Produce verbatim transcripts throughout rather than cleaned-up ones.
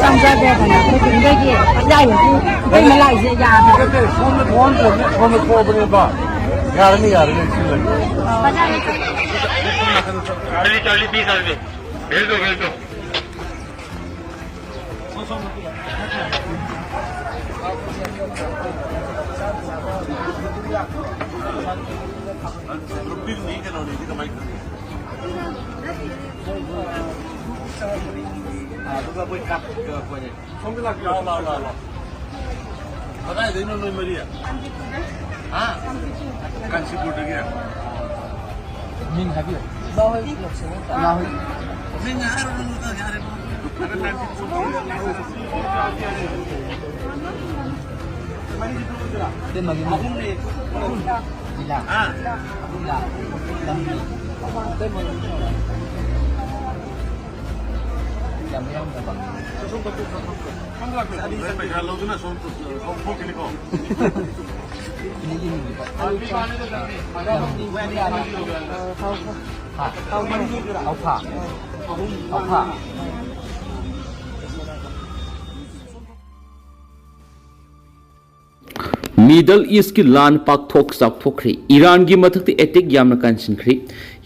ꯆꯪꯖꯗꯦꯗꯅ ꯑꯩꯈꯣꯏ ꯈꯨꯟꯗꯒꯤ ꯄꯟꯖꯥꯏ ꯍꯧꯖꯤꯛ ꯑꯩꯈꯣꯏ ꯃꯂꯥꯏꯁꯦ ꯌꯥꯗ꯭ꯔꯦ꯫ ꯅꯠꯇꯦ, ꯁꯣꯝꯗ ꯊꯣꯛꯍꯟꯗ꯭ꯔꯕꯅꯦ, ꯁꯣꯝꯗ ꯊꯣꯛꯑꯕꯅꯦꯕ꯫ ꯌꯥꯔꯅꯤ, ꯌꯥꯔꯅꯤ, ꯁꯤ ꯂꯩ꯫ ꯆꯥꯔꯂꯤ, ꯆꯥꯔꯂꯤ, ꯄꯤ ꯆꯥꯔꯂꯤ꯫ ꯚꯦꯜ ꯇꯧ, ꯚꯦꯜ ꯇꯧ꯫ ꯒ꯭ꯔꯨꯞꯄꯤꯡ ꯃꯤ ꯀꯩꯅꯣꯅꯤꯗꯤ ꯀꯃꯥꯏ ꯈꯪꯒꯦ? ꯑꯗꯨꯒ ꯃꯣꯏ ꯀꯥꯞ-, ꯀꯩꯅꯣ, ꯁꯣꯝꯗ ꯂꯥꯛꯄꯤꯌꯣ꯫ ꯂꯥꯛꯑꯣ, ꯂꯥꯛꯑꯣ, ꯂꯥꯛꯑꯣ, ꯂꯥꯛꯑꯣ꯫ ꯀꯗꯥꯏꯗꯩꯅꯣ ꯅꯣꯏ ꯃꯔꯤ? ꯍꯥ? ꯀꯥꯟꯆꯤꯄꯨꯔꯗꯒꯤ? ꯃꯤꯡ ꯍꯥꯏꯕꯤꯌꯨ꯫ ꯏꯃꯥ ꯍꯣꯏ ꯂꯣꯛꯁꯦ ꯅꯠꯇ꯭ꯔꯣ? ꯏꯃꯥ ꯍꯣꯏ꯫ ꯃꯤꯡ ꯍꯥꯏꯔꯨꯔꯅꯨꯗ, ꯌꯥꯔꯦ꯫ ꯏꯇꯩꯃꯒꯤ ꯃꯤꯡ? ꯂꯤꯂꯥ꯫ ꯍꯥ? ꯂꯤꯂꯥ꯫ ꯂꯝꯗꯤ? ꯌꯥꯝ ꯌꯥꯝꯗꯕ꯫ ꯄꯩꯁꯥ ꯂꯧꯗꯨꯅ ꯁꯣꯝ ꯊꯣꯛꯈꯤꯅꯤꯀꯣ꯫ ꯂꯝꯗꯤ? ꯍꯥ? ꯍꯥꯎꯐꯥ꯫ ꯍꯥꯎꯐꯥ꯫ ꯃꯤꯗꯜ ꯏꯁꯀꯤ ꯂꯥꯟ ꯄꯥꯛꯊꯣꯛ ꯆꯥꯎꯊꯣꯛꯈ꯭ꯔꯦ꯫ ꯏꯔꯥꯟꯒꯤ ꯃꯊꯛꯇ ꯑꯦꯇꯦꯛ ꯌꯥꯝꯅ ꯀꯟꯁꯤꯟꯈ꯭ꯔꯦ꯫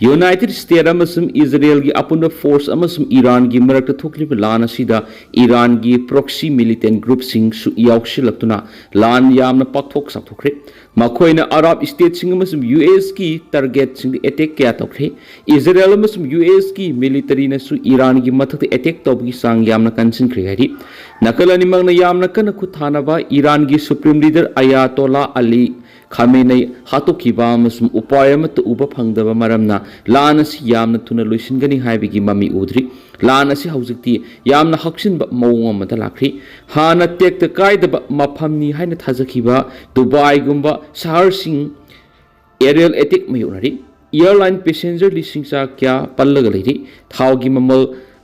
ꯌꯨꯅꯥꯏꯇꯦꯗ ꯁ꯭ꯇꯦꯠ ꯑꯃꯁꯨꯡ ꯏꯖꯔꯦꯜꯒꯤ ꯑꯄꯨꯟꯕ ꯐꯣꯔꯁ ꯑꯃꯁꯨꯡ ꯏꯔꯥꯟꯒꯤ ꯃꯔꯛꯇ ꯊꯣꯛꯂꯤꯕ ꯂꯥꯟ ꯑꯁꯤꯗ ꯏꯔꯥꯟꯒꯤ ꯄ꯭ꯔꯣꯛꯁꯤ ꯃꯤꯂꯤꯇꯦꯟ ꯒ꯭ꯔꯨꯞꯁꯤꯡꯁꯨ ꯌꯥꯎꯁꯤꯜꯂꯛꯇꯨꯅ ꯂꯥꯟ ꯌꯥꯝꯅ ꯄꯥꯛꯊꯣꯛ ꯆꯥꯎꯊꯣꯛꯈ꯭ꯔꯦ꯫ ꯃꯈꯣꯏꯅ ꯑꯔꯥꯕ ꯁ꯭ꯇꯦꯠꯁꯤꯡ ꯑꯃꯁꯨꯡ ꯌꯨ ꯑꯦꯁꯀꯤ ꯇꯥꯔꯒꯦꯠꯁꯤꯡꯗ ꯑꯦꯇꯦꯛ ꯀꯌꯥ ꯇꯧꯈ꯭ꯔꯦ꯫ ꯏꯖꯔꯦꯜ ꯑꯃꯁꯨꯡ ꯌꯨ ꯑꯦꯁꯀꯤ ꯃꯤꯂꯤꯇꯔꯤꯅꯁꯨ ꯏꯔꯥꯟꯒꯤ ꯃꯊꯛꯇ ꯑꯦꯇꯦꯛ ꯇꯧꯕꯒꯤ ꯆꯥꯡ ꯌꯥꯝꯅ ꯀꯟꯁꯤꯟꯈ꯭ꯔꯦ ꯍꯥꯏꯔꯤ꯫ ꯅꯥꯀꯜ ꯑꯅꯤꯃꯛꯅ ꯌꯥꯝꯅ ꯀꯟꯅ ꯈꯨꯠ ꯊꯥꯅꯕ ꯏꯔꯥꯟꯒꯤ ꯁꯨꯄ꯭ꯔꯤꯝ ꯂꯤꯗꯔ ꯑꯌꯥꯇꯣꯂꯥ ꯑꯂꯤ ꯈꯥꯃꯦꯅꯩ ꯍꯥꯠꯇꯣꯛꯈꯤꯕ ꯑꯃꯁꯨꯡ ꯎꯄꯥꯏ ꯑꯃꯠꯇ ꯎꯕ ꯐꯪꯗꯕ ꯃꯔꯝꯅ ꯂꯥꯟ ꯑꯁꯤ ꯌꯥꯝꯅ ꯊꯨꯅ ꯂꯣꯏꯁꯤꯟꯒꯅꯤ ꯍꯥꯏꯕꯒꯤ ꯃꯃꯤ ꯎꯗ꯭ꯔꯤ꯫ ꯂꯥꯟ ꯑꯁꯤ ꯍꯧꯖꯤꯛꯇꯤ ꯌꯥꯝꯅ ꯍꯛꯆꯤꯟꯕ ꯃꯑꯣꯡ ꯑꯃꯗ ꯂꯥꯛꯈ꯭ꯔꯤ꯫ ꯍꯥꯟꯅ ꯇꯦꯛꯇ ꯀꯥꯏꯗꯕ ꯃꯐꯝꯅꯤ ꯍꯥꯏꯅ ꯊꯥꯖꯈꯤꯕ ꯗꯨꯕꯥꯏꯒꯨꯝꯕ ꯁꯍꯔꯁꯤꯡ ꯑꯦꯔꯤꯌꯦꯜ ꯑꯦꯇꯦꯛ ꯃꯥꯌꯣꯛꯅꯔꯤ꯫ ꯑꯦꯌꯔꯂꯥꯏꯟ ꯄꯦꯁꯦꯟꯖꯔ ꯂꯤꯁꯤꯡ ꯆꯥ ꯀꯌꯥ ꯄꯜꯂꯒ ꯂꯩꯔꯤ꯫ ꯊꯥꯎꯒꯤ ꯃꯃꯜ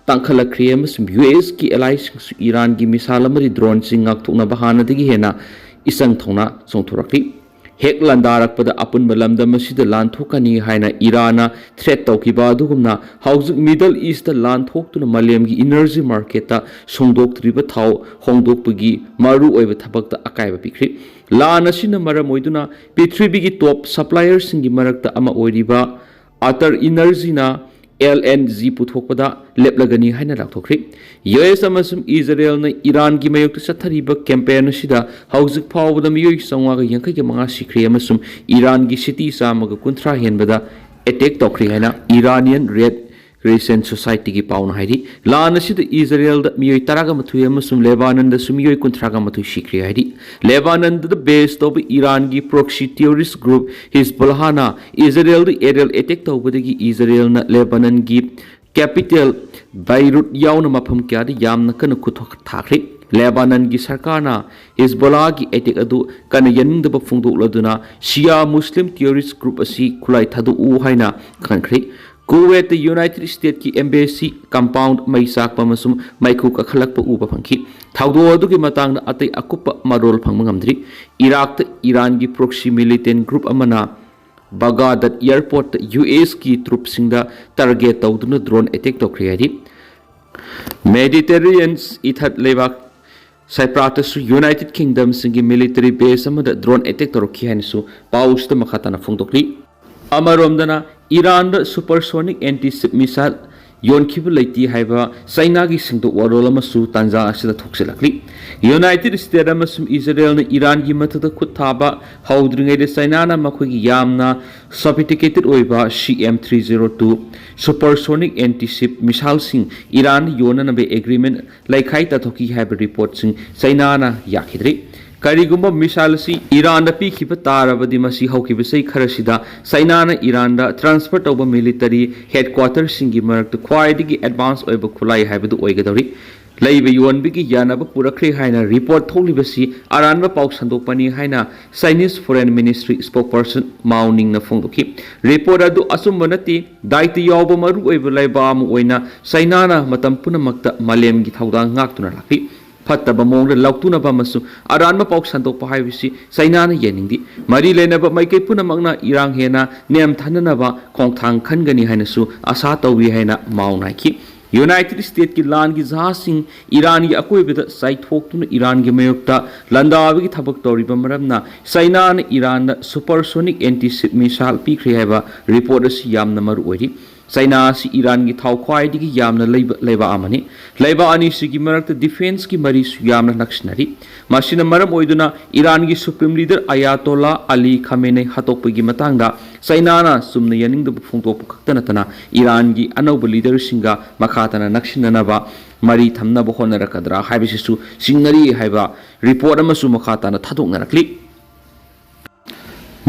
ꯇꯥꯡꯈꯠꯂꯛꯈ꯭ꯔꯦ ꯑꯃꯁꯨꯡ ꯌꯨ ꯑꯦꯁꯀꯤ ꯑꯦꯂꯥꯏꯁꯤꯡꯁꯨ ꯏꯔꯥꯟꯒꯤ ꯃꯤꯁꯥꯏꯜ ꯑꯃꯗꯤ ꯗ꯭ꯔꯣꯟꯁꯤꯡ ꯉꯥꯛꯊꯣꯛꯅꯕ ꯍꯥꯟꯅꯗꯒꯤ ꯍꯦꯟꯅ ꯏꯆꯪ ꯊꯧꯅ ꯆꯣꯡꯊꯣꯔꯛꯂꯤ꯫ ꯍꯦꯛ ꯂꯥꯟꯗꯥꯔꯛꯄꯗ ꯑꯄꯨꯟꯕ ꯂꯝꯗꯝ ꯑꯁꯤꯗ ꯂꯥꯟ ꯊꯣꯛꯀꯅꯤ ꯍꯥꯏꯅ ꯏꯔꯥꯟꯅ ꯊ꯭ꯔꯦꯠ ꯇꯧꯈꯤꯕ ꯑꯗꯨꯒꯨꯝꯅ, ꯍꯧꯖꯤꯛ ꯃꯤꯗꯜ ꯏꯁꯇ ꯂꯥꯟ ꯊꯣꯛꯇꯨꯅ ꯃꯥꯂꯦꯝꯒꯤ ꯏꯅꯔꯖꯤ ꯃꯥꯔꯀꯦꯠꯇ ꯁꯣꯡꯗꯣꯛꯇ꯭ꯔꯤꯕ ꯊꯥꯎ ꯍꯣꯡꯗꯣꯛꯄꯒꯤ ꯃꯔꯨꯑꯣꯏꯕ ꯊꯕꯛꯇ ꯑꯀꯥꯏꯕ ꯄꯤꯈ꯭ꯔꯤ꯫ ꯂꯥꯟ ꯑꯁꯤꯅ ꯃꯔꯝ ꯑꯣꯏꯗꯨꯅ ꯄ꯭ꯔꯤꯊꯤꯕꯤꯒꯤ ꯇꯣꯞ ꯁꯄ꯭ꯂꯥꯏꯌꯔꯁꯤꯡꯒꯤ ꯃꯔꯛꯇ ꯑꯃ ꯑꯣꯏꯔꯤꯕ ꯑꯇꯔ ꯏꯅꯔꯖꯤꯅ ꯑꯦꯜ ꯑꯦꯟ ꯖꯤ ꯄꯨꯊꯣꯛꯄꯗ ꯂꯦꯞꯂꯒꯅꯤ ꯍꯥꯏꯅ ꯂꯥꯎꯊꯣꯛꯈ꯭ꯔꯤ꯫ ꯌꯨ ꯑꯦꯁ ꯑꯃꯁꯨꯡ ꯏꯖꯔꯦꯜꯅ ꯏꯔꯥꯟꯒꯤ ꯃꯥꯌꯣꯛꯇ ꯆꯠꯊꯔꯤꯕ ꯀꯦꯝꯄꯦꯟ ꯑꯁꯤꯗ ꯍꯧꯖꯤꯛ ꯐꯥꯎꯕꯗ ꯃꯤꯑꯣꯏ ꯆꯥꯝꯃꯉꯥꯒ ꯌꯥꯡꯈꯩꯒ ꯃꯉꯥ ꯁꯤꯈ꯭ꯔꯦ ꯑꯃꯁꯨꯡ ꯏꯔꯥꯟꯒꯤ ꯁꯤꯇꯤ ꯆꯥꯝꯃꯒ ꯀꯨꯟꯊ꯭ꯔꯥ ꯍꯦꯟꯕꯗ ꯑꯦꯇꯦꯛ ꯇꯧꯈ꯭ꯔꯦ ꯍꯥꯏꯅ ꯏꯔꯥꯅꯤꯌꯟ ꯔꯦꯗ ꯀ꯭ꯔꯤꯁꯦꯟ ꯁꯣꯁꯥꯏꯇꯤꯒꯤ ꯄꯥꯎꯅ ꯍꯥꯏꯔꯤ꯫ ꯂꯥꯟ ꯑꯁꯤꯗ ꯏꯖꯔꯦꯜꯗ ꯃꯤꯑꯣꯏ ꯇꯔꯥꯃꯥꯊꯣꯏ ꯑꯃꯁꯨꯡ ꯂꯦꯕꯥꯅꯟꯗꯁꯨ ꯃꯤꯑꯣꯏ ꯀꯨꯟꯊ꯭ꯔꯥꯃꯥꯊꯣꯏ ꯁꯤꯈ꯭ꯔꯦ ꯍꯥꯏꯔꯤ꯫ ꯂꯦꯕꯥꯅꯟꯗꯗ ꯕꯦꯁ ꯇꯧꯕ ꯏꯔꯥꯟꯒꯤ ꯄ꯭ꯔꯣꯛꯁꯤ ꯇꯦꯔꯣꯔꯤꯁ ꯒ꯭ꯔꯨꯞ ꯍꯤꯖꯕꯨꯜꯍꯥꯅ ꯏꯖꯔꯦꯜꯗ ꯑꯦꯔꯤꯌꯦꯜ ꯑꯦꯇꯦꯛ ꯇꯧꯕꯗꯒꯤ ꯏꯖꯔꯦꯜꯅ ꯂꯦꯕꯥꯅꯟꯒꯤ ꯀꯦꯄꯤꯇꯦꯜ ꯕꯩꯔꯨꯠ ꯌꯥꯎꯅ ꯃꯐꯝ ꯀꯌꯥꯗ ꯌꯥꯝꯅ ꯀꯟꯅ ꯈꯨꯠ ꯊꯥꯈ꯭ꯔꯤ꯫ ꯂꯦꯕꯥꯅꯟꯒꯤ ꯁꯔꯀꯥꯔꯅ ꯍꯤꯖꯕꯣꯂꯥꯒꯤ ꯑꯦꯇꯦꯛ ꯑꯗꯨ ꯀꯟꯅ ꯌꯥꯅꯤꯡꯗꯕ ꯐꯣꯡꯗꯣꯛꯂꯗꯨꯅ ꯁꯤꯌꯥ ꯃꯨꯁꯂꯤꯝ ꯇꯦꯔꯣꯔꯤꯁ ꯒ꯭ꯔꯨꯞ ꯑꯁꯤ ꯈꯨꯠꯂꯥꯏ ꯊꯥꯗꯣꯛꯎ ꯍꯥꯏꯅ ꯈꯟꯈ꯭ꯔꯤ꯫ ꯀꯨꯋꯦꯠꯇ ꯌꯨꯅꯥꯏꯇꯦꯗ ꯁ꯭ꯇꯦꯠꯀꯤ ꯑꯦꯝꯕꯦꯁꯤ ꯀꯝꯄꯥꯎꯟꯗ ꯃꯩ ꯆꯥꯛꯄ ꯑꯃꯁꯨꯡ ꯃꯩꯈꯨ ꯀꯥꯈꯠꯂꯛꯄ ꯎꯕ ꯐꯪꯈꯤ꯫ ꯊꯧꯗꯣꯛ ꯑꯗꯨꯒꯤ ꯃꯇꯥꯡꯗ ꯑꯇꯩ ꯑꯀꯨꯞꯄ ꯃꯔꯣꯜ ꯐꯪꯕ ꯉꯝꯗ꯭ꯔꯤ꯫ ꯏꯔꯥꯛꯇ ꯏꯔꯥꯟꯒꯤ ꯄ꯭ꯔꯣꯛꯁꯤ ꯃꯤꯂꯤꯇꯦꯟ ꯒ꯭ꯔꯨꯞ ꯑꯃꯅ ꯕꯒꯗꯥꯗ ꯑꯦꯌꯔꯄꯣꯔꯠꯇ ꯌꯨ ꯑꯦꯁꯀꯤ ꯇ꯭ꯔꯨꯞꯁꯤꯡꯗ ꯇꯥꯔꯒꯦꯠ ꯇꯧꯗꯨꯅ ꯗ꯭ꯔꯣꯟ ꯑꯦꯇꯦꯛ ꯇꯧꯈ꯭ꯔꯦ ꯍꯥꯏꯔꯤ꯫ ꯃꯦꯗꯤꯇꯦꯔꯦꯅꯤꯌꯟ ꯏꯊꯠ ꯂꯩꯕꯥꯛ ꯁꯥꯏꯄ꯭ꯔꯥꯇꯁꯨ ꯌꯨꯅꯥꯏꯇꯦꯗ ꯀꯤꯡꯗꯝꯁꯤꯡꯒꯤ ꯃꯤꯂꯤꯇꯔꯤ ꯕꯦꯁ ꯑꯃꯗ ꯗ꯭ꯔꯣꯟ ꯑꯦꯇꯦꯛ ꯇꯧꯔꯛꯈꯤ ꯍꯥꯏꯅꯁꯨ ꯄꯥꯎꯁꯤꯗ ꯃꯈꯥ ꯇꯥꯅ ꯐꯣꯡꯗꯣꯛꯂꯤ꯫ ꯑꯃꯔꯣꯝꯗꯅ ꯏꯔꯥꯟꯗ ꯁꯨꯄꯔꯁꯣꯅꯤꯛ ꯑꯦꯟꯇꯤ ꯁꯤꯞ ꯃꯤꯁꯥꯏꯜ ꯌꯣꯟꯈꯤꯕ ꯂꯩꯇꯦ ꯍꯥꯏꯕ ꯆꯩꯅꯥꯒꯤ ꯁꯦꯡꯗꯣꯛ ꯋꯥꯔꯣꯜ ꯑꯃꯁꯨ ꯇꯥꯟꯖꯥ ꯑꯁꯤꯗ ꯊꯣꯛꯆꯤꯜꯂꯛꯂꯤ꯫ ꯌꯨꯅꯥꯏꯇꯦꯗ ꯁ꯭ꯇꯦꯠ ꯑꯃꯁꯨꯡ ꯏꯖꯔꯦꯜꯅ ꯏꯔꯥꯟꯒꯤ ꯃꯊꯛꯇ ꯈꯨꯠ ꯊꯥꯕ ꯍꯧꯗ꯭ꯔꯤꯉꯩꯗ ꯆꯩꯅꯥꯅ ꯃꯈꯣꯏꯒꯤ ꯌꯥꯝꯅ ꯁꯣꯐꯤꯁꯇꯤꯀꯦꯇꯦꯗ ꯑꯣꯏꯕ C M three zero two supersonic anti ship ꯃꯤꯁꯥꯏꯜꯁꯤꯡ ꯏꯔꯥꯟꯗ ꯌꯣꯟꯅꯅꯕ ꯑꯦꯒ꯭ꯔꯤꯃꯦꯟ ꯂꯩꯈꯥꯏ ꯇꯥꯊꯣꯛꯈꯤ ꯍꯥꯏꯕ ꯔꯤꯄꯣꯔꯠꯁꯤꯡ ꯆꯩꯅꯥꯅ ꯌꯥꯈꯤꯗ꯭ꯔꯤ꯫ ꯀꯔꯤꯒꯨꯝꯕ ꯃꯤꯁꯥꯏꯜ ꯑꯁꯤ ꯏꯔꯥꯟꯗ ꯄꯤꯈꯤꯕ ꯇꯥꯔꯕꯗꯤ, ꯃꯁꯤ ꯍꯧꯈꯤꯕ ꯆꯍꯤ ꯈꯔꯁꯤꯗ ꯆꯩꯅꯥꯅ ꯏꯔꯥꯟꯗ ꯇ꯭ꯔꯥꯟꯁꯐꯔ ꯇꯧꯕ ꯃꯤꯂꯤꯇꯔꯤ ꯍꯦꯗꯀ꯭ꯋꯥꯇꯔꯁꯤꯡꯒꯤ ꯃꯔꯛꯇ ꯈ꯭ꯋꯥꯏꯗꯒꯤ ꯑꯦꯗꯚꯥꯟꯁ ꯑꯣꯏꯕ ꯈꯨꯠꯂꯥꯏ ꯍꯥꯏꯕꯗꯨ ꯑꯣꯏꯒꯗꯧꯔꯤ꯫ ꯂꯩꯕ ꯌꯣꯟꯕꯒꯤ ꯌꯥꯅꯕ ꯄꯨꯔꯛꯈ꯭ꯔꯦ ꯍꯥꯏꯅ ꯔꯤꯄꯣꯔꯠ ꯊꯣꯛꯂꯤꯕꯁꯤ ꯑꯔꯥꯟꯕ ꯄꯥꯎ ꯁꯟꯗꯣꯛꯄꯅꯤ ꯍꯥꯏꯅ ꯆꯥꯏꯅꯤꯁ ꯐꯣꯔꯦꯟ ꯃꯤꯅꯤꯁꯇ꯭ꯔꯤ ꯁ꯭ꯄꯣꯛꯄꯔꯁꯟ ꯃꯥꯎ ꯅꯤꯡꯅ ꯐꯣꯡꯗꯣꯛꯈꯤ꯫ ꯔꯤꯄꯣꯔꯠ ꯑꯗꯨ ꯑꯆꯨꯝꯕ ꯅꯠꯇꯦ, ꯗꯥꯏꯇ ꯌꯥꯎꯕ ꯃꯔꯨꯑꯣꯏꯕ ꯂꯩꯕꯥꯛ ꯑꯃ ꯑꯣꯏꯅ ꯆꯩꯅꯥꯅ ꯃꯇꯝ ꯄꯨꯝꯅꯃꯛꯇ ꯃꯥꯂꯦꯝꯒꯤ ꯊꯧꯗꯥꯡ ꯉꯥꯛꯇꯨꯅ ꯂꯥꯛꯂꯤ꯫ ꯐꯠꯇꯕ ꯃꯑꯣꯡꯗ ꯂꯧꯇꯨꯅꯕ ꯑꯃꯁꯨꯡ ꯑꯔꯥꯟꯕ ꯄꯥꯎ ꯁꯟꯗꯣꯛꯄ ꯍꯥꯏꯕꯁꯤ ꯆꯩꯅꯥꯅ ꯌꯥꯅꯤꯡꯗꯦ꯫ ꯃꯔꯤ ꯂꯩꯅꯕ ꯃꯥꯏꯀꯩ ꯄꯨꯝꯅꯃꯛꯅ ꯏꯔꯥꯡ ꯍꯦꯟꯅ ꯅꯦꯝꯊꯅꯅꯕ ꯈꯣꯡꯊꯥꯡ ꯈꯟꯒꯅꯤ ꯍꯥꯏꯅꯁꯨ ꯑꯁꯥ ꯇꯧꯏ ꯍꯥꯏꯅ ꯃꯥꯎꯅ ꯍꯥꯏꯈꯤ꯫ ꯌꯨꯅꯥꯏꯇꯦꯗ ꯁ꯭ꯇꯦꯠꯀꯤ ꯂꯥꯟꯒꯤ ꯖꯍꯥꯖꯁꯤꯡ ꯏꯔꯥꯟꯒꯤ ꯑꯀꯣꯏꯕꯗ ꯆꯥꯏꯊꯣꯛꯇꯨꯅ ꯏꯔꯥꯟꯒꯤ ꯃꯥꯌꯣꯛꯇ ꯂꯥꯟꯗꯥꯕꯒꯤ ꯊꯕꯛ ꯇꯧꯔꯤꯕ ꯃꯔꯝꯅ ꯆꯩꯅꯥꯅ ꯏꯔꯥꯟꯗ supersonic anti-ship missile ꯄꯤꯈ꯭ꯔꯦ ꯍꯥꯏꯕ ꯔꯤꯄꯣꯔꯠ ꯑꯁꯤ ꯌꯥꯝꯅ ꯃꯔꯨ ꯑꯣꯏꯔꯤ꯫ ꯆꯩꯅꯥ ꯑꯁꯤ ꯏꯔꯥꯟꯒꯤ ꯊꯥꯎ ꯈ꯭ꯋꯥꯏꯗꯒꯤ ꯌꯥꯝꯅ ꯂꯩꯕ ꯂꯩꯕꯥꯛ ꯑꯃꯅꯤ꯫ ꯂꯩꯕꯥꯛ ꯑꯅꯤꯁꯤꯒꯤ ꯃꯔꯛꯇ ꯗꯤꯐꯦꯟꯁꯀꯤ ꯃꯔꯤꯁꯨ ꯌꯥꯝꯅ ꯅꯛꯁꯤꯟꯅꯔꯤ꯫ ꯃꯁꯤꯅ ꯃꯔꯝ ꯑꯣꯏꯗꯨꯅ ꯏꯔꯥꯟꯒꯤ ꯁꯨꯄ꯭ꯔꯤꯝ ꯂꯤꯗꯔ ꯑꯌꯥꯇꯣꯂꯥ ꯑꯂꯤ ꯈꯥꯃꯦꯅꯦ ꯍꯥꯠꯇꯣꯛꯄꯒꯤ ꯃꯇꯥꯡꯗ ꯆꯩꯅꯥꯅ ꯆꯨꯝꯅ ꯌꯥꯅꯤꯡꯗꯕ ꯐꯣꯡꯗꯣꯛꯄ ꯈꯛꯇ ꯅꯠꯇꯅ ꯏꯔꯥꯟꯒꯤ ꯑꯅꯧꯕ ꯂꯤꯗꯔꯁꯤꯡꯒ ꯃꯈꯥ ꯇꯥꯅ ꯅꯛꯁꯤꯟꯅꯅꯕ ꯃꯔꯤ ꯊꯝꯅꯕ ꯍꯣꯠꯅꯔꯛꯀꯗ꯭ꯔꯥ ꯍꯥꯏꯕꯁꯤꯁꯨ ꯆꯤꯡꯅꯔꯤ ꯍꯥꯏꯕ ꯔꯤꯄꯣꯔꯠ ꯑꯃꯁꯨ ꯃꯈꯥ ꯇꯥꯅ ꯊꯥꯗꯣꯛꯅꯔꯛꯂꯤ꯫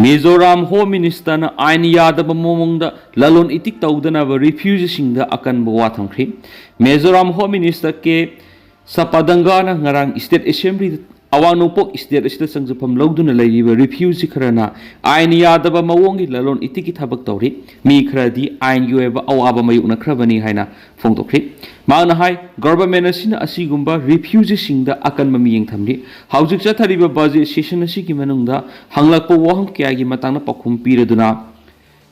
ꯃꯤꯖꯣꯔꯥꯝ ꯍꯣꯝ ꯃꯤꯅꯤꯁꯇꯔꯅ ꯑꯥꯏꯟ ꯌꯥꯗꯕ ꯃꯑꯣꯡꯗ ꯂꯂꯣꯟ ꯏꯇꯤꯛ ꯇꯧꯗꯅꯕ ꯔꯤꯐ꯭ꯌꯨꯖꯤꯁꯤꯡꯗ ꯑꯀꯟꯕ ꯋꯥ ꯊꯝꯈ꯭ꯔꯤ꯫ ꯃꯤꯖꯣꯔꯥꯝ ꯍꯣꯝ ꯃꯤꯅꯤꯁꯇꯔ ꯀꯦ ꯁꯄꯥꯗꯪꯒꯥꯅ ꯉꯔꯥꯡ ꯁ꯭ꯇꯦꯠ ꯑꯦꯁꯦꯝꯕ꯭ꯂꯤꯗ ꯑꯋꯥꯡ ꯅꯣꯡꯄꯣꯛ ꯁ꯭ꯇꯦꯠ ꯑꯁꯤꯗ ꯆꯪꯖꯐꯝ ꯂꯧꯗꯨꯅ ꯂꯩꯔꯤꯕ ꯔꯤꯐ꯭ꯌꯨꯖꯤ ꯈꯔꯅ ꯑꯥꯏꯟ ꯌꯥꯗꯕ ꯃꯑꯣꯡꯒꯤ ꯂꯂꯣꯟ ꯏꯇꯤꯛꯀꯤ ꯊꯕꯛ ꯇꯧꯔꯤ꯫ ꯃꯤ ꯈꯔꯗꯤ ꯑꯥꯏꯟꯒꯤ ꯑꯣꯏꯕ ꯑꯋꯥꯕ ꯃꯥꯌꯣꯛꯅꯈ꯭ꯔꯕꯅꯤ ꯍꯥꯏꯅ ꯐꯣꯡꯗꯣꯛꯈ꯭ꯔꯤ꯫ ꯃꯍꯥꯛꯅ ꯍꯥꯏ, ꯒꯚꯔꯟꯃꯦꯟꯠ ꯑꯁꯤꯅ ꯑꯁꯤꯒꯨꯝꯕ ꯔꯤꯐ꯭ꯌꯨꯖꯤꯁꯤꯡꯗ ꯑꯀꯟꯕ ꯃꯤꯠꯌꯦꯡ ꯊꯝꯂꯤ꯫ ꯍꯧꯖꯤꯛ ꯆꯠꯊꯔꯤꯕ ꯕꯖꯦꯠ ꯁꯦꯁꯟ ꯑꯁꯤꯒꯤ ꯃꯅꯨꯡꯗ ꯍꯪꯂꯛꯄ ꯋꯥꯍꯪ ꯀꯌꯥꯒꯤ ꯃꯇꯥꯡꯗ ꯄꯥꯎꯈꯨꯝ ꯄꯤꯔꯗꯨꯅ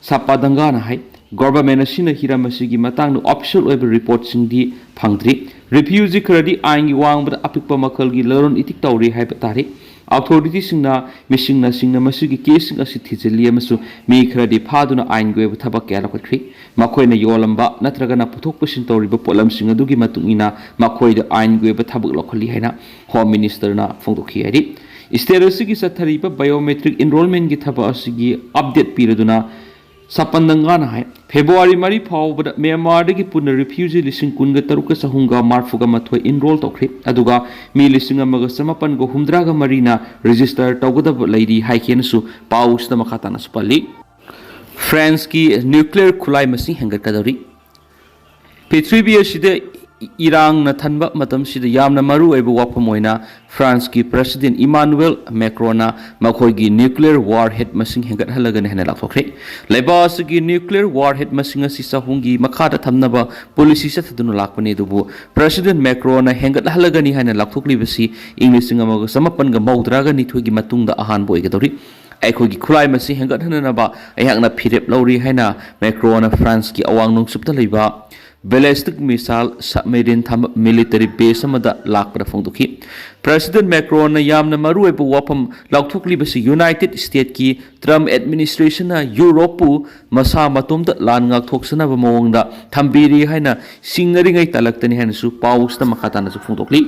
ꯁꯄꯥꯗꯪꯒꯥꯅ ꯍꯥꯏ, ꯒꯚꯔꯟꯃꯦꯟꯠ ꯑꯁꯤꯅ ꯍꯤꯔꯝ ꯑꯁꯤꯒꯤ ꯃꯇꯥꯡꯗ ꯑꯣꯐꯤꯁꯤꯌꯦꯜ ꯑꯣꯏꯕ ꯔꯤꯄꯣꯔꯠꯁꯤꯡꯗꯤ ꯐꯪꯗ꯭ꯔꯤ꯫ ꯔꯤꯐ꯭ꯌꯨꯖꯤ ꯈꯔꯗꯤ ꯑꯥꯏꯟꯒꯤ ꯋꯥꯡꯃꯗ ꯑꯄꯤꯛꯄ ꯃꯈꯜꯒꯤ ꯂꯂꯣꯟ ꯏꯇꯤꯛ ꯇꯧꯔꯤ ꯍꯥꯏꯕ ꯇꯥꯔꯤ꯫ ꯑꯣꯊꯣꯔꯤꯇꯤꯁꯤꯡꯅ ꯃꯤꯁꯤꯡꯅꯁꯤꯡꯅ ꯃꯁꯤꯒꯤ ꯀꯦꯁꯁꯤꯡ ꯑꯁꯤ ꯊꯤꯖꯤꯜꯂꯤ ꯑꯃꯁꯨꯡ ꯃꯤ ꯈꯔꯗꯤ ꯐꯥꯗꯨꯅ ꯑꯥꯏꯟꯒꯤ ꯑꯣꯏꯕ ꯊꯕꯛ ꯀꯌꯥ ꯂꯧꯈꯠꯈ꯭ꯔꯤ꯫ ꯃꯈꯣꯏꯅ ꯌꯣꯜꯂꯝꯕ ꯅꯠꯇ꯭ꯔꯒꯅ ꯄꯨꯊꯣꯛ ꯄꯨꯁꯤꯟ ꯇꯧꯔꯤꯕ ꯄꯣꯠꯂꯝꯁꯤꯡ ꯑꯗꯨꯒꯤ ꯃꯇꯨꯡ ꯏꯟꯅ ꯃꯈꯣꯏꯗ ꯑꯥꯏꯟꯒꯤ ꯑꯣꯏꯕ ꯊꯕꯛ ꯂꯧꯈꯠꯂꯤ ꯍꯥꯏꯅ ꯍꯣꯝ ꯃꯤꯅꯤꯁꯇꯔꯅ ꯐꯣꯡꯗꯣꯛꯈꯤ ꯍꯥꯏꯔꯤ꯫ ꯁ꯭ꯇꯦꯠ ꯑꯁꯤꯒꯤ ꯆꯠꯊꯔꯤꯕ ꯕꯥꯏꯑꯣꯃꯦꯇ꯭ꯔꯤꯛ ꯏꯟꯔꯣꯜꯃꯦꯟꯠꯀꯤ ꯊꯕꯛ ꯑꯁꯤꯒꯤ ꯑꯞꯗꯦꯠ ꯄꯤꯔꯗꯨꯅ ꯁꯄꯥꯗꯪꯒꯥꯅ ꯍꯥꯏ, ꯐꯦꯕ꯭ꯔꯨꯋꯥꯔꯤ ꯃꯔꯤ ꯐꯥꯎꯕꯗ ꯃ꯭ꯌꯥꯟꯃꯥꯔꯗꯒꯤ ꯄꯨꯟꯅ ꯔꯤꯐ꯭ꯌꯨꯖꯤ ꯂꯤꯁꯤꯡ ꯀꯨꯟꯒ ꯇꯔꯨꯛꯀ ꯆꯍꯨꯝꯒ ꯃꯔꯤꯐꯨꯒ ꯃꯥꯊꯣꯏ ꯏꯟꯔꯣꯜ ꯇꯧꯈ꯭ꯔꯦ, ꯑꯗꯨꯒ ꯃꯤ ꯂꯤꯁꯤꯡ ꯑꯃꯒ ꯆꯃꯥꯄꯟꯒ ꯍꯨꯝꯗ꯭ꯔꯥꯒ ꯃꯔꯤꯅ ꯔꯦꯖꯤꯁꯇꯔ ꯇꯧꯒꯗꯕ ꯂꯩꯔꯤ ꯍꯥꯏꯈꯤ ꯑꯃꯁꯨ ꯄꯥꯎꯁꯤꯗ ꯃꯈꯥ ꯇꯥꯅꯁꯨ ꯄꯜꯂꯤ꯫ ꯐ꯭ꯔꯥꯟꯁꯀꯤ ꯅ꯭ꯌꯨꯀ꯭ꯂꯤꯌꯔ ꯈꯨꯠꯂꯥꯏ ꯃꯁꯤꯡ ꯍꯦꯟꯒꯠꯀꯗꯧꯔꯤ꯫ ꯄ꯭ꯔꯤꯊꯤꯕꯤ ꯑꯁꯤꯗ ꯏꯔꯥꯡꯅ ꯊꯟꯕ ꯃꯇꯝꯁꯤꯗ ꯌꯥꯝꯅ ꯃꯔꯨꯑꯣꯏꯕ ꯋꯥꯐꯝ ꯑꯣꯏꯅ ꯐ꯭ꯔꯥꯟꯁꯀꯤ ꯄ꯭ꯔꯦꯁꯤꯗꯦꯟ ꯏꯃꯥꯅꯨꯑꯦꯜ ꯃꯦꯀ꯭ꯔꯣꯅ ꯃꯈꯣꯏꯒꯤ ꯅ꯭ꯌꯨꯀ꯭ꯂꯤꯌꯔ ꯋꯥꯔ ꯍꯦꯗ ꯃꯁꯤꯡ ꯍꯦꯟꯒꯠꯍꯜꯂꯒꯅꯤ ꯍꯥꯏꯅ ꯂꯥꯎꯊꯣꯛꯈ꯭ꯔꯦ꯫ ꯂꯩꯕꯥꯛ ꯑꯁꯤꯒꯤ ꯅ꯭ꯌꯨꯀ꯭ꯂꯤꯌꯔ ꯋꯥꯔ ꯍꯦꯗ ꯃꯁꯤꯡ ꯑꯁꯤ ꯆꯍꯨꯝꯒꯤ ꯃꯈꯥꯗ ꯊꯝꯅꯕ ꯄꯣꯂꯤꯁꯤ ꯆꯠꯊꯗꯨꯅ ꯂꯥꯛꯄꯅꯤ, ꯑꯗꯨꯕꯨ ꯄ꯭ꯔꯦꯁꯤꯗꯦꯟ ꯃꯦꯀ꯭ꯔꯣꯅ ꯍꯦꯟꯒꯠꯍꯜꯂꯒꯅꯤ ꯍꯥꯏꯅ ꯂꯥꯎꯊꯣꯛꯂꯤꯕꯁꯤ ꯏꯪ ꯂꯤꯁꯤꯡ ꯑꯃꯒ ꯆꯃꯥꯄꯟꯒ ꯃꯧꯗ꯭ꯔꯥꯒ ꯅꯤꯊꯣꯏꯒꯤ ꯃꯇꯨꯡꯗ ꯑꯍꯥꯟꯕ ꯑꯣꯏꯒꯗꯧꯔꯤ꯫ ꯑꯩꯈꯣꯏꯒꯤ ꯈꯨꯠꯂꯥꯏ ꯃꯁꯤꯡ ꯍꯦꯟꯒꯠꯍꯟꯅꯅꯕ ꯑꯩꯍꯥꯛꯅ ꯐꯤꯔꯦꯞ ꯂꯧꯔꯤ ꯍꯥꯏꯅ ꯃꯦꯀ꯭ꯔꯣꯅ ꯐ꯭ꯔꯥꯟꯁꯀꯤ ꯑꯋꯥꯡ ꯅꯣꯡꯆꯨꯞꯇ ꯂꯩꯕ ꯕꯦꯂꯦꯁꯇꯤꯛ ꯃꯤꯁꯥꯏꯜ ꯁꯕꯃꯦꯔꯤꯟ ꯊꯝꯕ ꯃꯤꯂꯤꯇꯔꯤ ꯕꯦꯁ ꯑꯃꯗ ꯂꯥꯛꯄꯗ ꯐꯣꯡꯗꯣꯛꯈꯤ꯫ ꯄ꯭ꯔꯦꯁꯤꯗꯦꯟ ꯃꯦꯀ꯭ꯔꯣꯟꯅ ꯌꯥꯝꯅ ꯃꯔꯨꯑꯣꯏꯕ ꯋꯥꯐꯝ ꯂꯥꯎꯊꯣꯛꯂꯤꯕꯁꯤ ꯌꯨꯅꯥꯏꯇꯦꯗ ꯁ꯭ꯇꯦꯠꯀꯤ ꯇ꯭ꯔꯝꯞ ꯑꯦꯗꯃꯤꯅꯤꯁꯇ꯭ꯔꯦꯁꯟꯅ ꯌꯨꯔꯣꯞꯄꯨ ꯃꯁꯥ ꯃꯇꯣꯝꯇ ꯂꯥꯟ ꯉꯥꯛꯊꯣꯛꯆꯅꯕ ꯃꯑꯣꯡꯗ ꯊꯝꯕꯤꯔꯤ ꯍꯥꯏꯅ ꯁꯤꯡꯅꯔꯤꯉꯩ ꯇꯥꯂꯛꯇꯅꯤ ꯍꯥꯏꯅꯁꯨ ꯄꯥꯎꯁꯤꯗ ꯃꯈꯥ ꯇꯥꯅꯁꯨ ꯐꯣꯡꯗꯣꯛꯂꯤ꯫